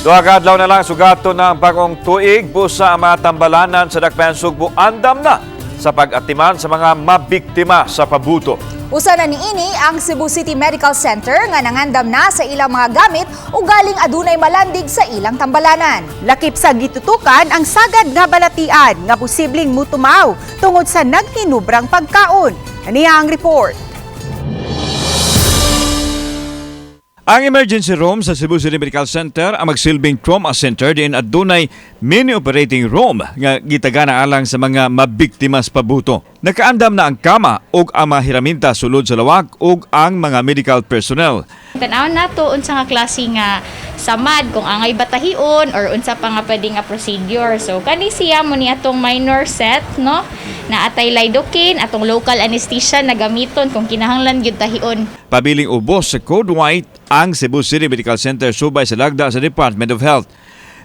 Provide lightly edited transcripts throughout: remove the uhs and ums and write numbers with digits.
Duha ka adlaw na lang sugaton na ang bagong tuig, busa ang mga tambalanan sa Dakbayan Sugbo andam na sa pag-atiman sa mga mabiktima sa pabuto. Usa na niini ang Cebu City Medical Center nga nangandam na sa ilang mga gamit ug galing adunay malandig sa ilang tambalanan. Lakip sa gitutukan ang sagad nga balatian nga posibleng mutumaw tungod sa naghinubrang pagkaon. Aniya ang report. Ang emergency room sa Cebu City Medical Center ang magsilbing trauma center din adunay mini operating room nga gitagana alang sa mga mabiktima sa pabuto. Nakaandam na ang kama ug ang mga hiraminta sulod sa lawak ug ang mga medical personnel. Tan-awon nato unsa nga klase nga samad, kung angay batahion or unsa pa nga pwede nga procedure. So kani siya mo ni atong minor set, no, na atay lidocaine, atong local anesthesia na gamiton kung kinahanglan gyud tahion. Pabiling ubos sa Code White ang Cebu City Medical Center subay sa lagda sa Department of Health.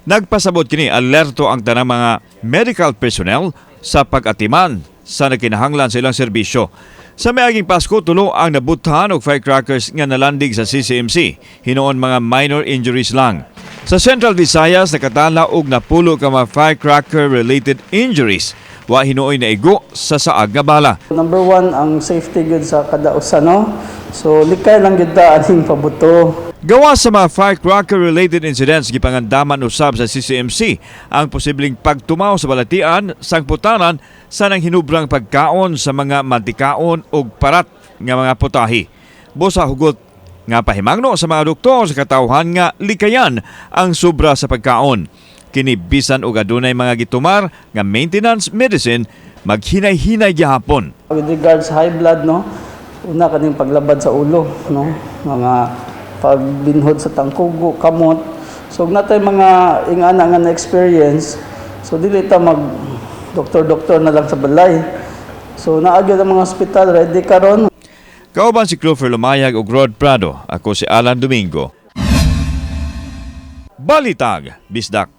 Nagpasabot kini alerto ang tanang mga medical personnel sa pag-atiman sa nagkinahanglan sa ilang serbisyo. Sa miaging Pasko, tulo ang nabuthan og firecrackers nga nalandig sa CCMC. Hinuon mga minor injuries lang. Sa Central Visayas, nakatala og napulo ka mga firecracker-related injuries. Wa hinuoy naigo sa saag nga bala. Number one, ang safety gud sa kada usa, no? So likay lang gyud ta aning pabuto. Gawa sa mga firecracker-related incidents, gipangandaman usab sa CCMC ang posibleng pagtumaw sa balatian, sangputanan sa nang hinubrang pagkaon sa mga mantikaon ug parat nga mga putahi. Busa hugot nga pahimangno sa mga doktor sa katawhan nga likayan ang sobra sa pagkaon. Kini bisan og adunay mga gitumar nga maintenance medicine, maghinay-hinay gihapon. With regards high blood, no? Una kaning paglabad sa ulo, no? Mga pagbinhod sa tangkugo, kamot. So ug natay mga ingana nga na experience, so dili ta mag doktor-doktor na lang sa balay. So naa gyud ang mga ospital ready karon. Kauban si Clover Lumayag ug Rod Prado. Ako si Alan Domingo. Balitag, Bisdak.